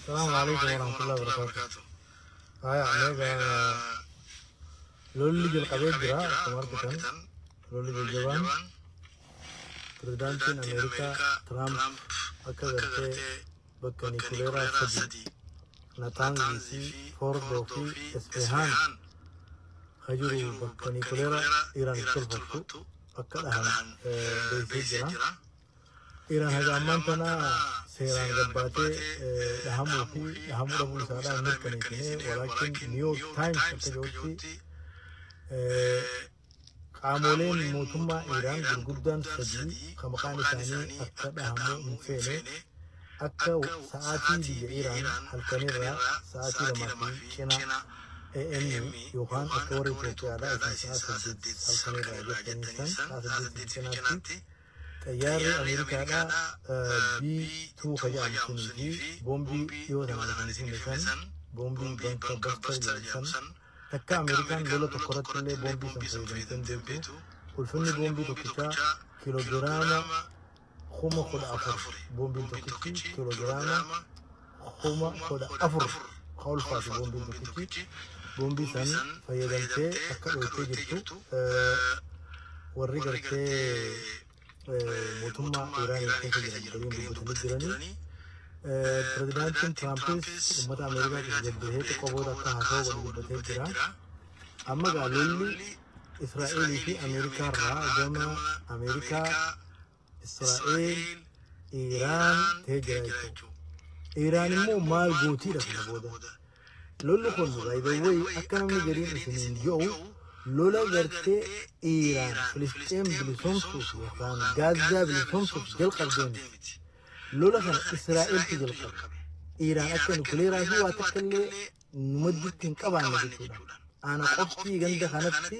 Salaamu alaikum warahmatullahi wabarakatuh. Haya, meega lolli jalqabee jira. Akkuma argitan, lolli jajjabaan pirezidaantiin Ameerikaa Tiraamp akka gartee bakka nikuleeraa sadi, Nataanzii fi Fordoo fi Esfehaan ka jiru, bakka nikuleera Iraan itti tolfattu akka dhahan beeksisee jira. Iraan haga ammaan tana seeraan gabbaatee dhahamuu fi dhahamuu dhabuu isaadhaa hin mirkaneessine. Walaakin New York Times akka jedhutti, qaamoleen mootummaa Iraan gurguddaan sadii kan maqaan isaanii akka dhahamu hin feene, akka sa'aatii biyya Iraan halkanirraa sa'aatii 2:15 AM, yookaan akka warra Itoophiyaadhaa isin sa'a 8 halkanirraa jettanii san, sa'a 8:15tti xayyaarri Ameerikaadhaa B2 ka jedhamu sunii fi boombii dhiyoo tanaan isin hime san, boombii bunker buster jedhamu san, takka Ameerikaan lola tokko irratti illee boombii san fayyadamtee hin beektu. Ulfinni boombii tokkichaa kiiloogiraama 14,000. Boombiin tokkichi kiiloogiraama 14,000 ka ulfaatu. Boombiin tokkichi, boombii san fayyadamtee akka dhoytee jirtu warri gartee mootummaa Iraanii keessa jiran gariin dubbatanii jiranii. Pirezidaantiin Tiraampis uummata Ameerikaatiif gabbahee xiqqoo booda akka haasawaa godhu dubbatee jira. Amma gaa lolli Israa'elii fi Ameerikaa irraa gama Ameerikaa, Israa'el, Iraan ta'ee jira jechuudha. Iraan immoo maal gootiidha kana booda? Lolli kun, by the way, akka namni gariin isiniin ji'u, lola gartee Iraan Filisxeen bilisoomsuuf yookaan Gaazaa bilisoomsuuf jalqabdee miti. Lola kana Israa'eltu jalqabe. Iraan akka nukuleeraa fi waa takka illee numadditti hin qabaanne jechuudha. Ana qofti ganda kanatti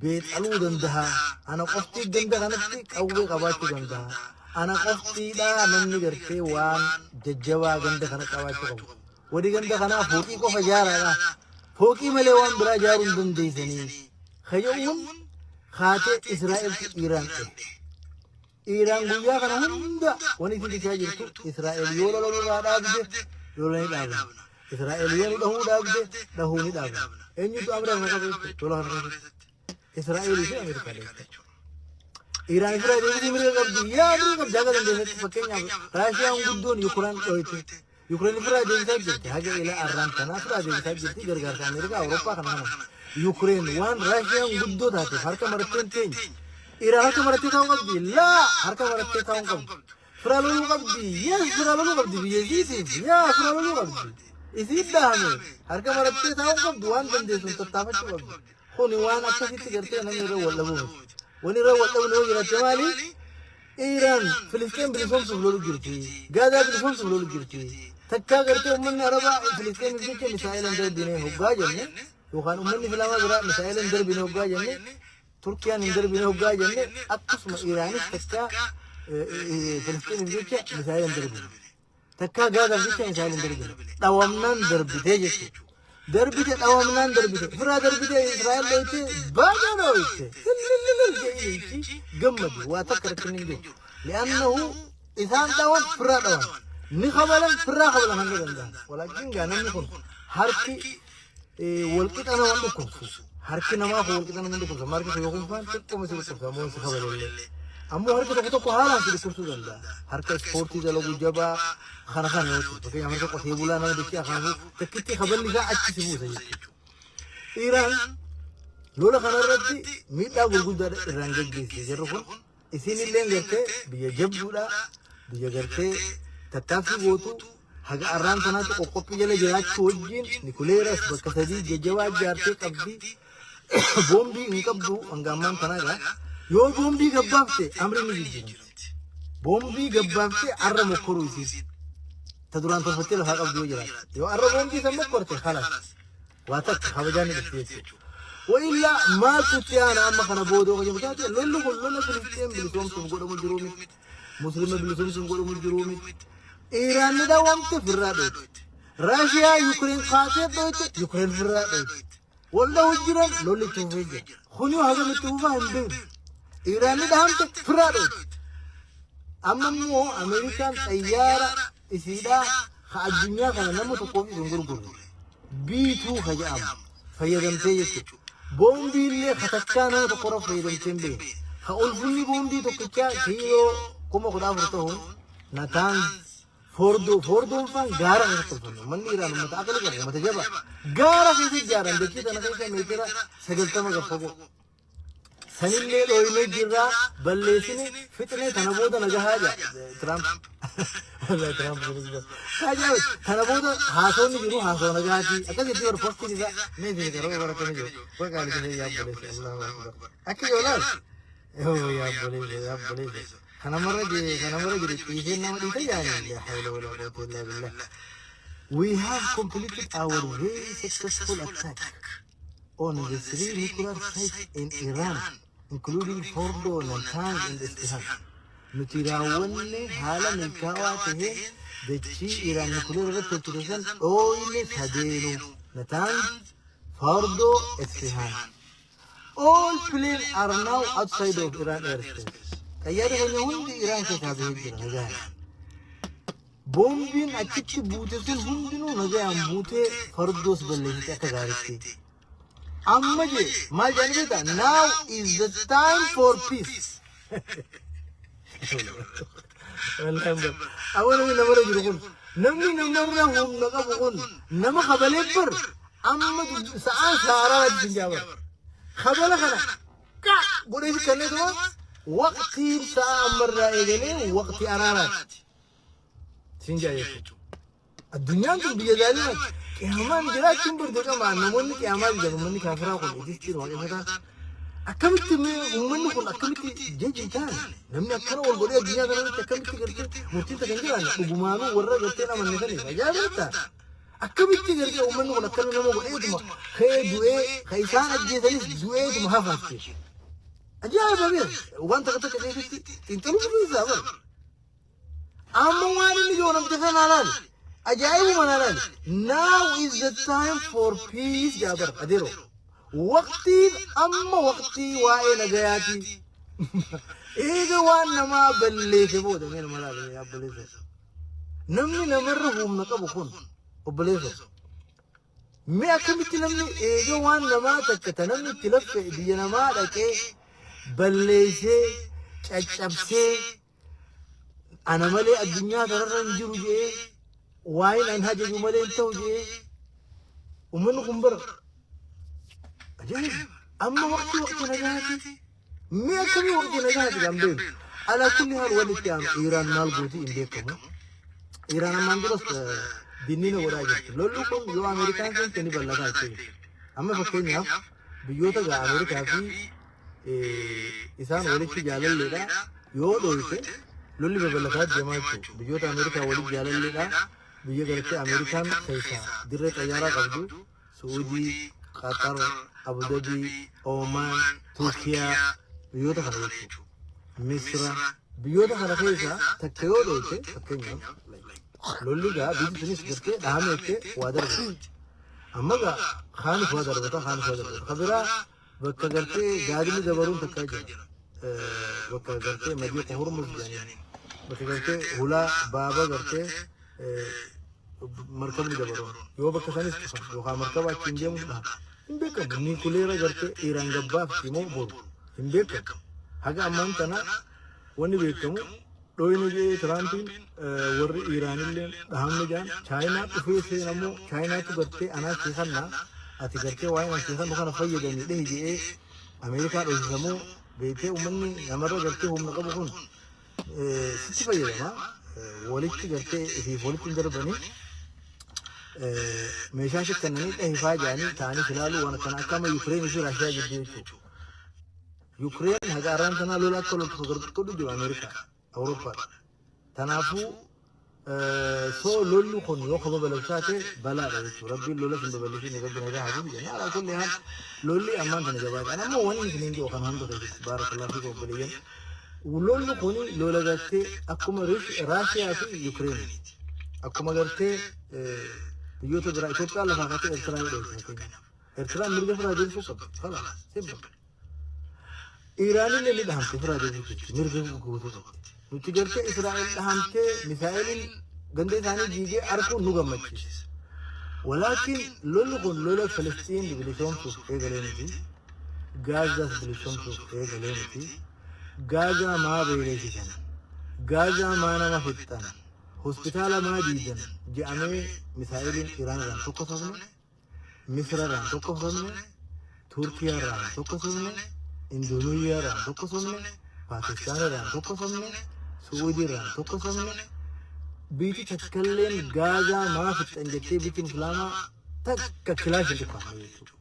beexaluu danda'a. Ana qofti ganda kanatti qawwee qabaachuu danda'a. Ana qoftiidha namni gartee waan jajjabaa ganda kana qabaachuu qabu. Wadi ganda kanaa fooqii qofa ijaaraadha. Fooqii malee waan biraa ijaaruu hin dandeessanii. Kayyuun kaatee Israa'eltu Iraan ta'e. Iraan guyyaa kana hunda wanni isin jechaa jirtu, Israa'el yoo lola nurraa dhaabde lola ni dhaabna. Israa'el yoo nu dhahuu dhaabde dhahuu ni dhaabna. Eenyutu amra kana qaba jechuudha lola kana keessatti? Israa'elii fi Ameerikaa jechuudha. Iraan ofirraa deebisuu mirga qabdi. Yaa, mirga qabdi haga dandeessetti. Fakkeenyaaf, Raashiyaan guddoon Yukuraan dhoyte. Yukureen ofirraa deebisaa jirti. Haga ila arraan kanaa ofirraa deebisaa jirti gargaarsa Ameerikaa, Awurooppaa kana kana. Yukureen waan Raashiyaan guddoo taateef harka marattee hin teenye. Iraan harka marattee taa'uu qabdi? Laa, harka marattee taa'uu hin qabdu. Firaa loluu qabdi? Yes, firaa loluu qabdi biyya isiitiif. Yaa, firaa loluu qabdi. Isiin dhahame harka marattee taa'uu qabdu, waan dandeessuun tattaafachuu qabdi. Kuni waan akkasitti gartee namni irra wal dhabuu miti. Wani irra wal dhabnu yoo jiraatte maali? Iraan Filisxeen bilisoomsuuf lolu jirti. Gaazaa bilisoomsuuf lolu jirti. Takkaa gartee uummanni Arabaa Filisxeeniif jecha misaa'ila hin darbine hoggaa jenne, yookaan uummanni Islaamaa biraa misaa'ila hin darbine hoggaa jenne, Turkiyaan hin darbine hoggaa jenne, akkasuma Iraanis takkaa Filisxeeniif jecha misaa'ila hin darbine. Takkaa Gaazaaf jecha misaa'ila hin darbine. Dhawamnaan darbitee jechuudha. Darbite, dhawamnaan darbite. Ofirraa darbite, Israa'el dhoyte, baga dhoyte. Lilililil jedhinichi gammadu, waa takka rakkinni hin jiru. Li'annahu isaan dhawan, firraa dhawan. Ni kabalan, firraa kabalan hanga danda'an. Walaakin gaa namni kun harki walqixa nama hin dhukkubsu. Harki namaa kun walqixa nama hin dhukkubsu. Amma harki kun faan xiqqoo si dhukkubsa, ammoo si kabalallee. Ammoo harki tokko tokko haalaan si dhukkubsuu danda'a. Harka ispoortii dalagu jabaa kana kana yoo ta'e, fakkeenyaaf harka qotee bulaa nama dachee akaafuu takkitti kaballi isaa achi si buusa jechuudha. Iraan lola kanarratti miidhaa gurguddaa irraan geggeessite. Jarri kun isin illee gartee biyya jabduudha, biyya gartee tattaaffii gootu, haga arraan tanaatti qoqqophii jala jiraachuu wajjin nikuleeras bakka sadii jajjabaa ijaartee qabdi. Boombii hin qabdu hanga ammaan tanaa. Gaa, yoo boombii gabbaafte amri ni jijjiiramti. Boombii gabbaafte arra mokkoruu isiin ta duraan tolfattee lafaa qabdu yoo jiraatte, yoo arra boombii san mokkorte, kalaas, waa takka kabajaan ni dhufti jechuudha. Wa'illaa maaltu itti aana amma kana booda yoo jedhamu taate, lolli kun lola Filisxeen bilisoomsuuf godhamu jiruu miti. Muslima bilisoomsuuf godhamu jiruu miti. Iraan ni dhawamte, firraa dhoyte. Raashiyaa Yukireen kaatee dhoyte, Yukireen firraa dhoyte. Wal dhahu jiran, lolli itti fufee jira. Kuni hagam itti fufaa hin beeknu. Iraan ni dhahamte, firraa dhoyte. Amma immoo Ameerikaan xayyaara isiidhaa Ka addunyaa kana nama tokkoof hin gurgurre. B2 ka jedhamu fayyadamtee jechuudha. Boombii illee ka takkaa nama tokkorra fayyadamtee hin beekne. Ka ulfinni boombii tokkichaa kiiloo 14,000 ta'uun Nataan Fordoo, Fordoon faan gaara keessatti tolfame. Uummanni Iraan uummata aqli qabu, uummata jabaa. Gaara keessa ijaaran, dachii tana keessa meetira 90 gad fagoo. Sanillee dhooynee jirraa, balleessine, fixne, tana booda nagahaa jaa Tiraamp. Wallahi Tiraamp kunis bara. Ajaa'iba! Tana booda haasawni jiru haasawa nagahaati. Akkasitti bar postiin isaa mee isin garuu bara akkami jiru. Waqaan isin yaa obboleessa, Allahu akbar. Akka yoo laal. Yoo yaa obboleessa, yaa obboleessa. Kana marra je kana marra jiru dhiiseen nama dhiisa jaani. La hawla wala quwwata illa billah. We have completed our very successful attack on the three nuclear sites in Iran, including Fordo, Natanz and Isfahan. Nuti raawwanne haala milkaa'aa taheen dachii Iraan nuclear irratti tolchite san dhooyne sadeenu, Natanz, Fordo, Isfahan. All planes are now outside of Iran airspace. Xayyaarri keenya hundi Iraan keessaa bahee jira nagaan. Boombiin achitti buute sun hundinuu nagayaan buutee Fardoos balleessite akka gaariitti. Amma je maal jedhanii beektaa? Now is the time for peace. Wallahi bar. Awwa namni namarra jiru kun, namni namarra humna qabu kun nama kabalee bar, amma sa'aan saaraa hin jaabar. Kabala kana ka godhee si kenneetuma waqtiin sa'a ammarraa eegalee waqtii araaraati. Siin jaa jechuudha. Addunyaan tun biyya zaalimaati. Qiyaamaan jiraachuun bar dirqama, namoonni qiyaamaa didan, uummanni kaafiraa kun, atheistiin, waaqeffataan akkamitti mee uummanni kun akkamitti jeji hin taane, namni akkana wal godhee addunyaa kana irratti akkamitti gartee murtiin takka hin jiraanne, dhugumaanuu warra gartee hin amanne saniif ajaa'iba ta'a. Akkamitti gartee uummanni kun akkana nama godheetuma ka'ee du'ee ka isaan ajjeesanis du'eetuma hafaatti. Ajaa'iba beek, waan takka takka keessatti xiinxaluu isaa bara. Amma waan inni jiru namticha kana laali. Ajaa'ibuma naa laali. Now is the time for peace jaa bar adeero. Waqtiin amma waqtii waa'ee nagayaati. Eega waan namaa balleesse booda mee nama laali yaa obboleessa. Namni namarra humna qabu kun, obboleessa. Mee akkamitti namni eega waan namaa takka ta namni itti laffe biyya namaa dhaqee balleessee caccabsee, ana malee addunyaa kanarra hin jiru jedhee, waa'een an hajaju malee hin ta'u jedhee, uummanni kun bara ajaa'iba. Amma waqtii nagaati. Mee akkamii waqtii nagaati kan beeknu? Alaa kulli haal, walitti aanu Iiraan maal gooti hin beekamu. Iiraan ammaan duras dinniina godhaa jirti. Lolli kun yoo Ameerikaan seente ni bal'ataa jechuudha. Amma fakkeenyaaf biyyoota gaa Ameerikaa fi isaan walitti jaalalleedha yoo dhoyte lolli babal'ataa deemaa jechuudha. Biyyoota Ameerikaa walitti jaalalleedha. Biyya gartee Ameerikaan keessaa dirree xayyaaraa qabdu, Su'uudii, Qatar, Abu Dhabi, Oman, Turkiyaa, biyyoota kana jechuudha. Misra, biyyoota kana keessaa takka yoo dhoyte fakkeenyaaf, lolli gaa biyyi sunis gartee dhahameettee waa darbatti. Amma gaa kaanis waa darbata, kaanis waa darbata. Ka biraa bakka gartee gaadinni dabaruun takka jira. Bakka gartee Madiiqa Hormuz jedhaniin. Bakka gartee hulaa baaba gartee markabni dabaruun. Yoo bakka sanis cufan yookaan markaba achiin deemus dhahan. Hin beekamu. Niikuleera gartee Iiraan gabbaafti moo boru. Hin beekamu. Haga ammaan tana wanni beekamu dhooyni jedhee Tiraampiin, warri Iiraanillee dhahamne jedhan. Chaayinaa dhufee seenammoo Chaayinaatu gartee anaa sii kannaa, ati gartee waa'ee an sii kannu kana fayyadamii dhehi jedhee Ameerikaa dhoosisamoo beektee, uummanni namarra gartee humna qabu kun sitti fayyadama, walitti gartee ifiif walitti hin darbanii meeshaa si kennanii dhahifaa jedhanii ta'anii ilaaluu, waan akkana akka amma Yukireenii fi Raashiyaa gidduu jechuudha. Yukireen haga arraan tanaa lola akka loltu gargaaru jiru Ameerikaa, Awurooppaa. Kanaafuu soo lolli kun yoo ka babal'atu taate balaadha jechuudha. Rabbiin lola sin babal'isin, rabbi nagaa haa buusu jenna. Alaa kulli haal lolli ammaan tana jabaadha. Ani ammoo wanni isin hin jiru kan hunda keessatti, baarakallahu fiikum obboleeyyan. Lolli kun lola gartee akkuma Raashiyaa fi Yukireen, akkuma gartee biyyoota biraa, Itoophiyaan lafaa kaatee Eertiraa yoo dhoofte fakkeenyaaf. Eertiraan mirga firaa deebisuu qabdi. Kalaas simple. Iiraanillee ni dhahamte, firaa deebisuu jirti. Mirga guutuu qabdi. Nuti gartee Israa'el dhahamtee misaa'eliin Ganda isaanii diigee arguun nu gammachiisa. Walaakin lolli kun lola Filisxiin bilisoomsuuf eegalee miti. Gaazaas bilisoomsuuf eegalee miti. Gaazaa maa beelessisan? Gaazaa maa nama fixxan? Hospitaala maa diidan? Je'amee misaa'iliin Iraan irraan tokkosofne, Misra irraan tokkosofne, Turkiyaa irraan tokkosofne, Indoneeziyaa irraan tokkosofne, Paakistaan irraan tokkosofne, Su'uudii irraan tokkosofne. Biyyi takkalleen Gaazaa maa fixxan jettee biyyi Islaamaa takka kilaash hin dhukaafne jechuudha.